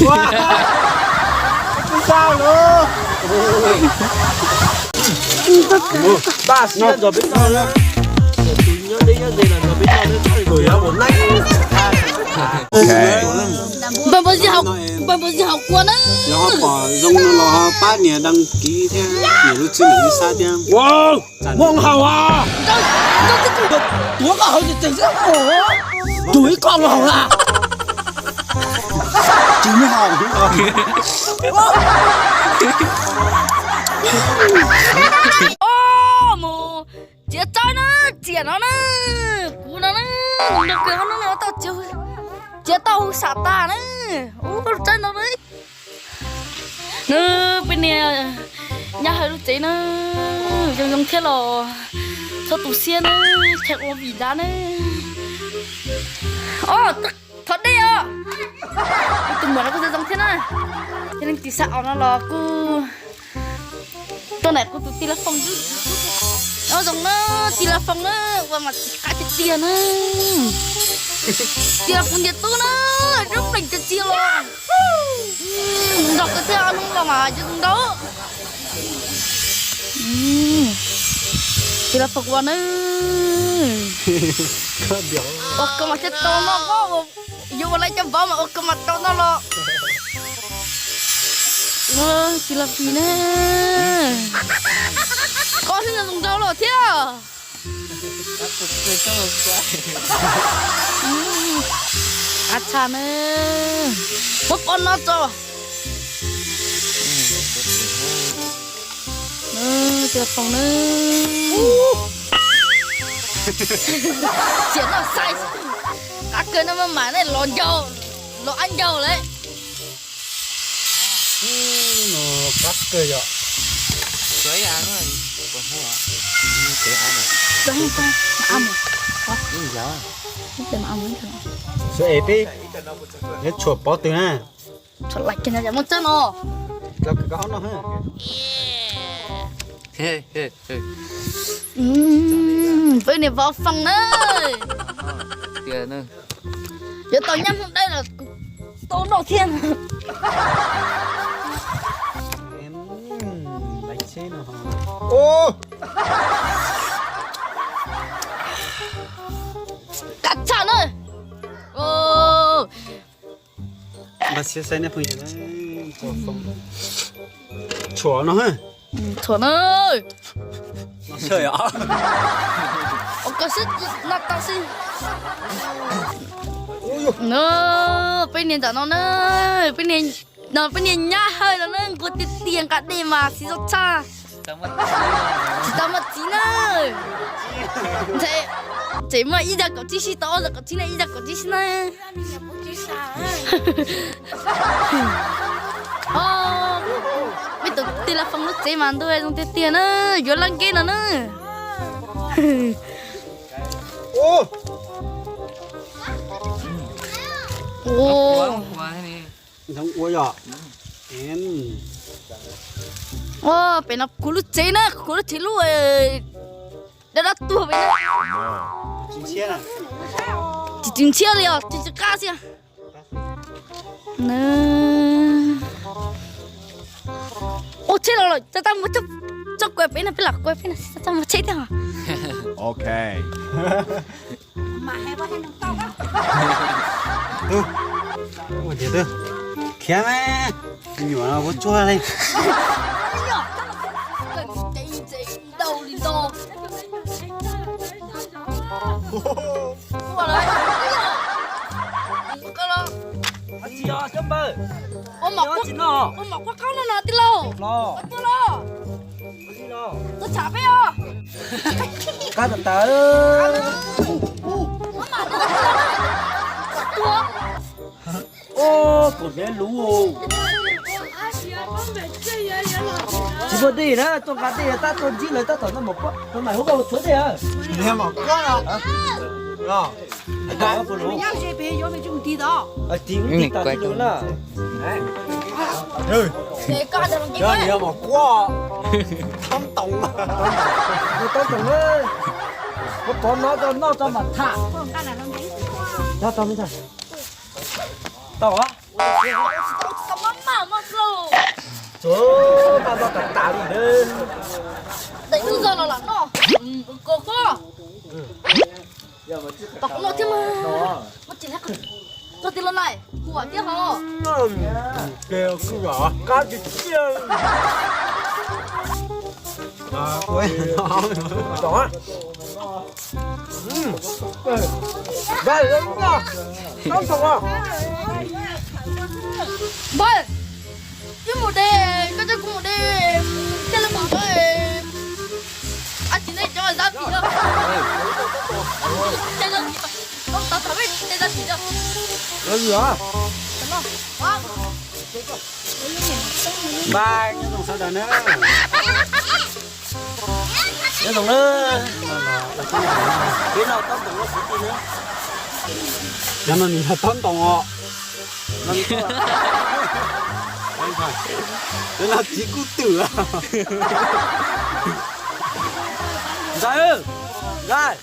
Ua, tsis tau lawm. Npaj siab nrog peb noj na. Tus nyob deb nyob ze los nrog peb noj na. Npaj npaj zis hauv kua na. Yog ho pom zoo no los ho pab nias đăng ký thiab nias lub tswb nias lub sab thiab. Muaj haus as. Tuav koj haus tseem tseem xwb. Tus ib koj haus as. Tsis muaj haus. Mus txiav tsob na, txiav no na, kuv no na, nrog kawg no na, tau txiav, txiav tau hu sam tas na, ub, tsob ntau na. Nws peb niag Nyab Hawj lub tsev na, zoo zoo thiab los txhob tu siab na, txhob ua vim dab na. Os, thov dej os. Kuv tus muam no kuj zoo zoo thiab na. Yog leej twg xav ua no los kuj tuaj nram kuv tus tij laug Foom. Nyob zoo na, tij laug Foom na, ua mas tsis qab tiag tiag na. Tij laug Foom ntiag tub na, zoo plees tiag tiag los. Nrog koj thiab hnub los mas zoo ntau. Tij laug Foom ua na. Ua koj mas thiaj tau noj, yuav ua lawv cov vauv mas ua koj mas tau noj los. Tij laug Fis na, koj thiaj zoo nrau los thiab. Qab tshaj na, muab pob no tso. Tij laug Foom na, txiav noj xais, qab kawg no mas mam ne los ncaug, los ab ncaug lawm. Qab kawg yom. Suav es peb yuav tshuam pov twg na? Tshuam lais kiag no muaj txab no. Rau kawg koj no. Peb niam vauv Foom na. Yuav tau nyab Hmoob Dawb los kuv tau noj thiab. Qab tshaj na. Npaj siab saib nej phooj ywg na, tshuam no. Tshuam na. Ua koj xwb no tau xwb. Peb niag ntawm no na, peb niag, no peb niag Nyab Hawj no na, nquag tiag tiag, nqa dej mas xiv txoj tshaj. Tsis tau muaj txiv na. Tseem muaj ib zaug kaum tsib xib, tau ob zaug kaum tsib na, ib zaug kaum tsib xib na. Peb tus tij laug Foom lub tsev mas ntuj zoo tiag tiag na, yuav lab nkeb no na. Ua pem no kuv lub tsev na, kuv lub tsev lub dab dab tuag pem na. Tsis tsis ntshiab li os, tsis tsis qab xwb. Ua tsheb los lawm, tab tab mus txoj kua pem no, peb lam kua peb no, tab tab mus tsheb thiab. Ok. Khiav me nyuam no ua tsuag li. Ua mov kuab qaub no no tij laug. Tuaj tsham peb os. Qab tawv tawv. Ua kaum hniav luv. Tsis muaj dej na, tuaj nqa dej tab tuaj ntsib lawv tab tom noj mov kuab, no mas hu koj tshuav dej. Tiv tiv tom tij laug na. Yog mov kuab, toob toom, toob toom, muab pov no rau noj tso mam tham. Tau. Txog paj noj tas tas li na. Tes tub zog los lam noj. Kos koj. Pom kuv noj thiab mas. Txog ti los lais, kuv vam thiab hos. Qab tiag tiag. Npawg, wb mus de, koj coj kuv mus de, thiaj li mus cov, a tsis nej cov zab phim, cov zab phim, koj tau thaum ib tsis tej zab phim coj. Bye, nyob zoo sawv daws na. Nyob zoo na. Peb noj tob ntoos na kwv tij na. Yog no nws yog tob ntoos os. Peb noj txiv kub twm. Ntxawm, ntxawm,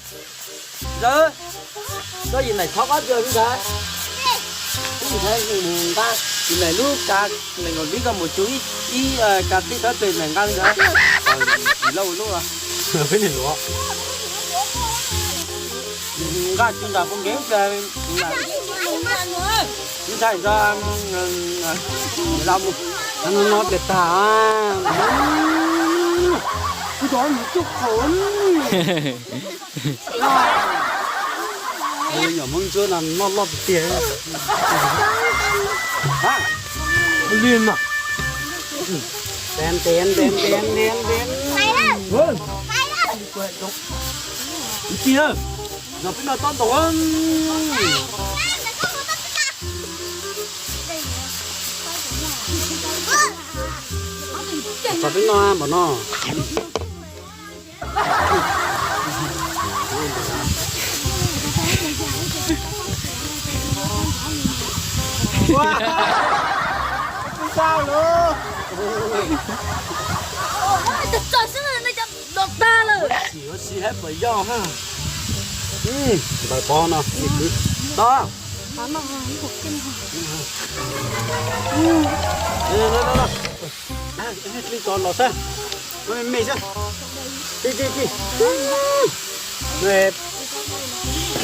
ntxawm, koj yim naim thov qab ntxawg ntxawg. Ub ntxawg mus nqa yim naim lub ka, nees nkaum lib koj mus tsuv ib, ib ka tib thawb ple naim nqa ntxawg. Tsis lauj lub, peb niam luav. Nqa tsuv nram pem nkev ntag. Ntshai ntag, los mus no no tes tag. Kuv cov mus cuj qhau. Nyuam Hmoob Ntsuab no noj loj tiag tiag. Li no. Ntev ntev ntev ntev ntev ntev. Kwv tij, no peb noj tob ntoos. Kom peb noj npaum no. Tag lawm. Ntawm pov no, tod. Dle tod los xwb, me me xwb. Ci ci ci. Dle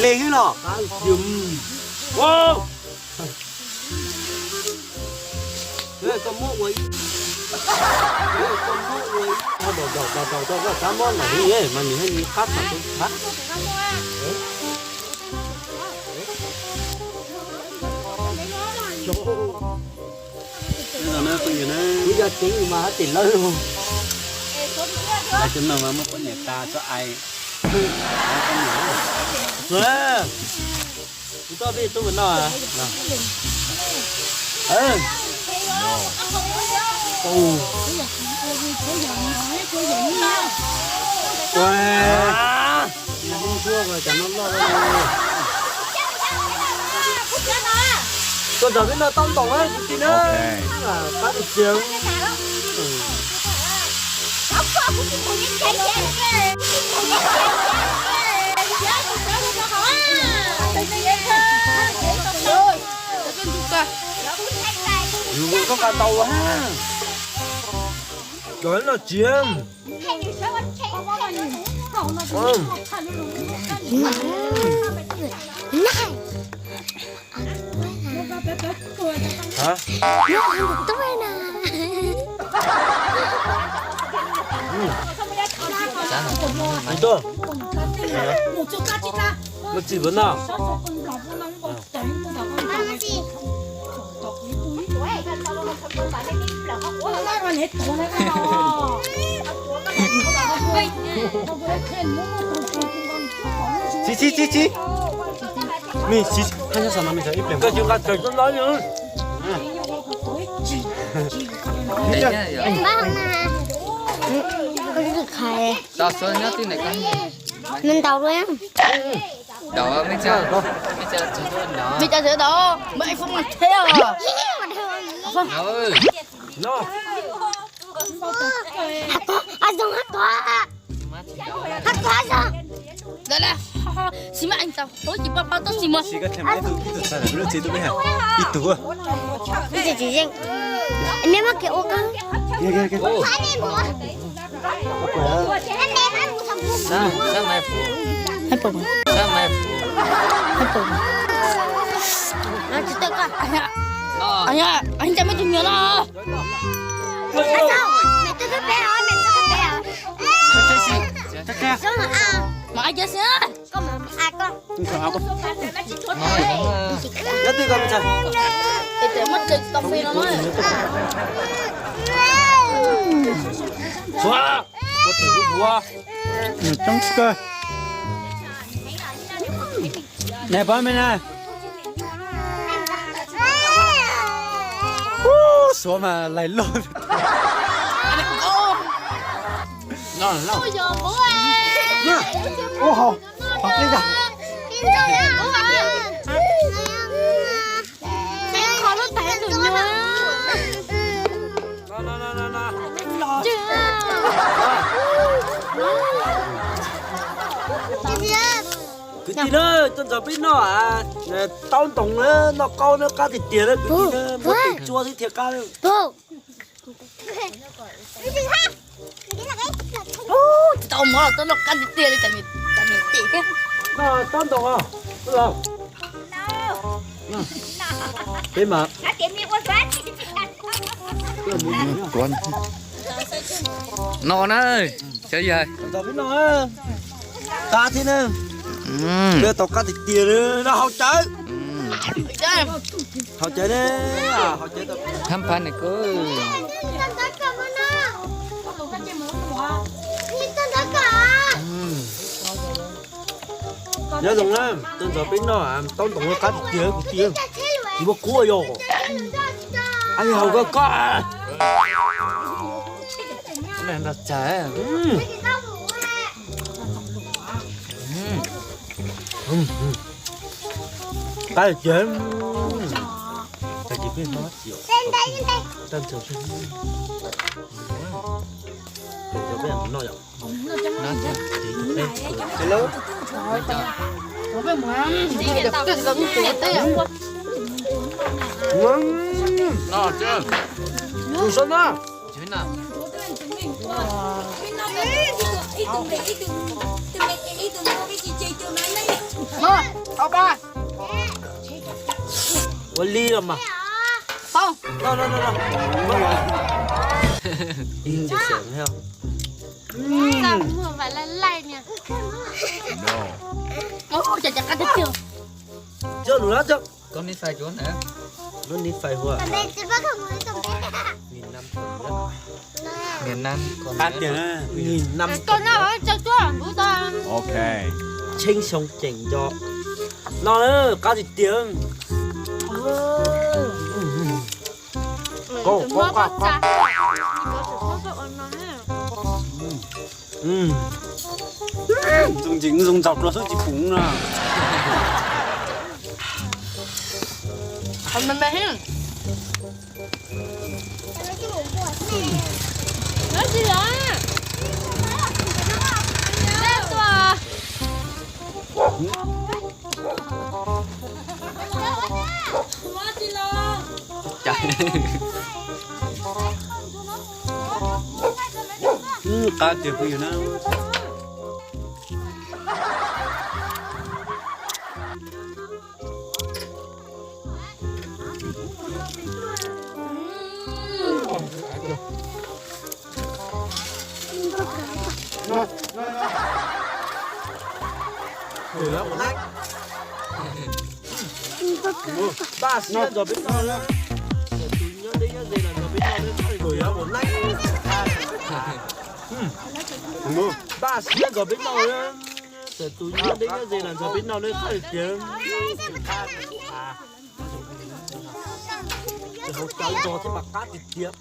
xwb los. Koj muab ua, koj muab ua, daus daus daus daus rau koj xav muab ntawm li mas nws yeej qab txog tus qab. Kuv yog ceev mas hab tim lawv lug. Lawv tus no mas muaj poj niam tas tso ais. Kuv tuaj peb tub mus noj. Tuaj nrog peb noj tob ntoos na kwv tij na. Pab tsis txias. Yus koj nqa tau ha. Cov no tsis. Hab? Tuaj. Lub txim lub no. Tsis tsis tsis tsis. Me tsis, hab nyob saum no me tsis ib pliag. Koj tsis nqa tsawg tub no. Npaj na. Nws ntaus dua. Ntaus, me cov sawv daws, me iPhone mas thiab. Hab koj, hab koj, hab koj. Lawv lawv, xi mas ees tau, tsis pab pab tau xi mas. Ib tug. Ib txwm tsis yeej. Neb muab kev ua koj. Tsis tau koj. Ib cov me tus nyuam no. Mas ai cia xwb. Tsuav, ua tib ua. Neb pab me na. Suav mas laig loj. Ua hauv, hauv pliaj yog. Kwv tij na, tuaj ntxov peb noj taub ntoos na, noj qaub na, qab tiag tiag na kwv tij na, muab tes tsua xwb thiaj qab. Tsis tau mov los tuaj noj qab tiag tiag li, cas niam tim thiab. Noj taub ntoos os. Peb mas no na, xyov yog qab thiab na. Peb tau qab tiag tiag li, no haus cawv. Haus cawv ne, haus cawv. Hab phab ne kuv. Nyob zoo na, tuaj ntxov peb noj taub ntoos qab tiag tiag, kuv tiag. Tsis muaj kub yog. Ai, haus koj koj. Nrog txawg. Qab tiag. Tag kis peb noj tsis, tag ntsug peb, peb noj yom. Tus sab na. Ua li los mas. Cov lus na, cov, koj nib fais cuv na, lub nib fais hua. Miền Nam, miền Nam, miền Nam. Tsheb xyoo ceem nco no qab tiag tiag. Koj, koj, koj, koj. Zoo ntsis zoo ntaus dua xwb tsis pum na. Qab tiag phooj ywg na. Paj siab ntxov peb noj na. Tus nyob deb nyob ze los ntxov peb noj na. Paj siab ntxov peb noj na. Txawm tus nyob deb nyob ze los ntxov peb noj na, qab tiag tiag. Tsis haus cawv ntxov thiab mas qab tiag tiag.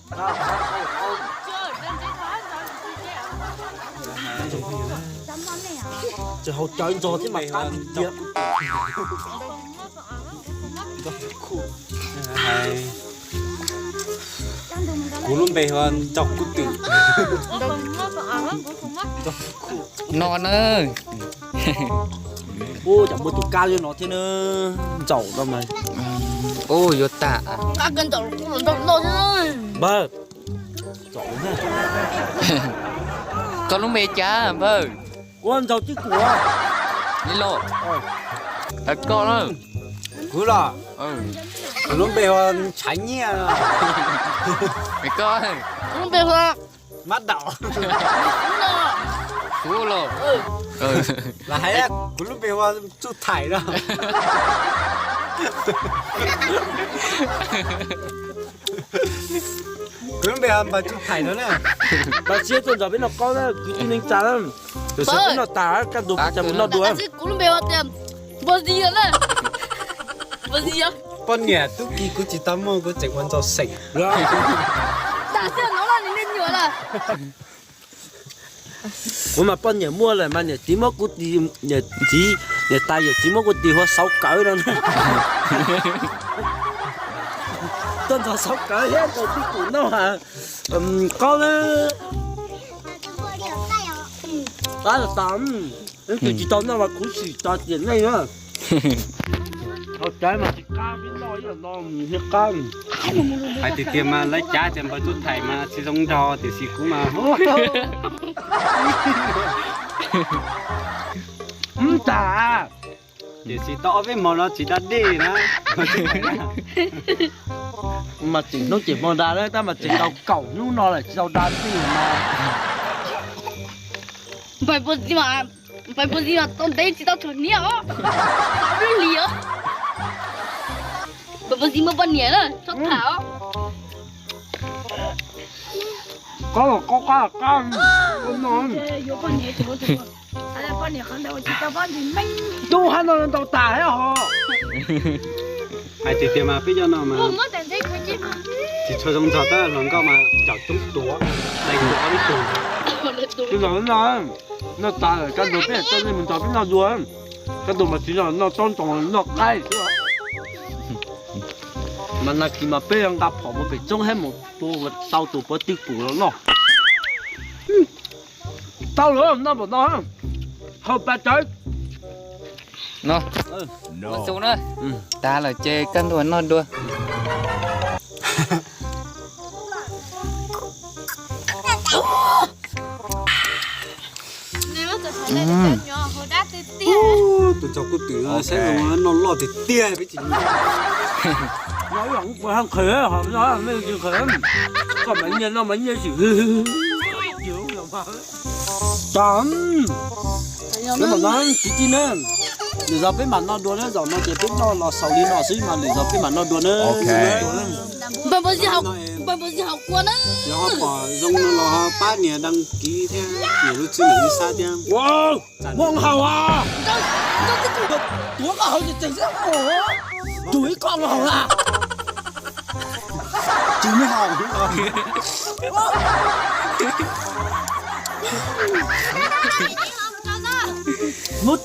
Tsis haus cawv ntxov thiab mas qab tiag tiag. Kuv lub npe hu Ntsaug Kub Twm. No na. Ua cas muaj tus kab li no thiab na. Ntsaum no mas. Ub, yuav tag. Npawg, koj lub npe cas npawg? Kuv Ntxaug Tib Kuam. Li los? Koj na? Kuv los? Kuv lub npe hu Ntshav Nyiaj. Koj? Kuv lub npe hu Mab Daum. Kuv los? Lam hais kuv lub npe hu Txuj Thaim no. Kuv lub npe hu Npawg Txuj Thaim no na. Npawg Siab tuaj nrog peb noj qaub na, kwv tij neej tsa na. Tus xav peb noj tas kaj ntug peb cov mus noj dua. Kuv lub npe hu tias Npawg Zis na. Npawg Zis. Poj niam tub ki kuv tsis tau muaj, kuv tseem ua ntxhua xeem. Tam sim no nws me nyuam lawm. Kuv mas poj niam muaj lawm mas niam txiv muab kuv tis, niam txiv, niam tais yawm txiv muab kuv tis hu Xauv Kawv no. Tuaj nrog Xauv Kawv thiab nrog Tib Kuam noj qaub na. Qab los tas, twb tsis tau noj mas khuv xim tso tiam neej na. Hau caiv mas tsis qab, peb noj ib yam no thiaj qab. Hais tiag tiag mas lawv cav tias Npawg Txuj Thaim mas tsis zoo nraug tiam sis kuv mas ub tas. Tiam sis tau ob peb hmo no tsis da dej na. Mas tseem hnub tseem hmo da na, tab mas tseem tau kaum hnub no lawm tsis tau da dej mas. Npawg Pov Zis mas, Npawg Pov Zis mas tau ntev tsis tau tshuav hniav os. Tau ib hlis os. Npawg Pov Zis muaj poj niam na, txhob tham os. Qaub los qaub qab qab, qaub no. Tub hab no ntau tas thiab ho. Hais tiag tiag mas peb cov no mas tsis tshua zoo nrog tab hluas nkauj mas cov coob tuav, dai tuav ob peb tug. Peb los no, noj tas lawm kaj ntug peb coj nej mus nrog peb noj dua. Kaj ntug mas tsis noj, noj tob ntoo noj qaib xwb. Mas nag kis mas peb nqa phom mus pem roob thiab mus tua tau tus puav twg pum los noj. Tau lawm, noj npaum no, hau pa tsawv. No, ua su na. Tas lawm ces kaj ntug noj dua. Tus txog kuj twm no saib zoo noj loj tiag tiag peb tsis noj. Noj ib yam kuv haj qhwv, ho noj me tsis qhwv. Koj mas nyiaj noj mas nyiaj xwm. Peb mam no tsis tij na. Lwm zaus peb mam no dua na, zaum no ces peb noj los xaus li no xwb mas lwm zaus peb mam no dua na. Npawg Npawg Zis haus kua na. Yog ho pom zoo no los ho pab nias đăng ký thiab nias lub tswb nias lub sab thiab. Muaj haus as. Tuav koj haus tseem tseem xwb. Tus ib koj haus as. Tsis muaj haus. Mus.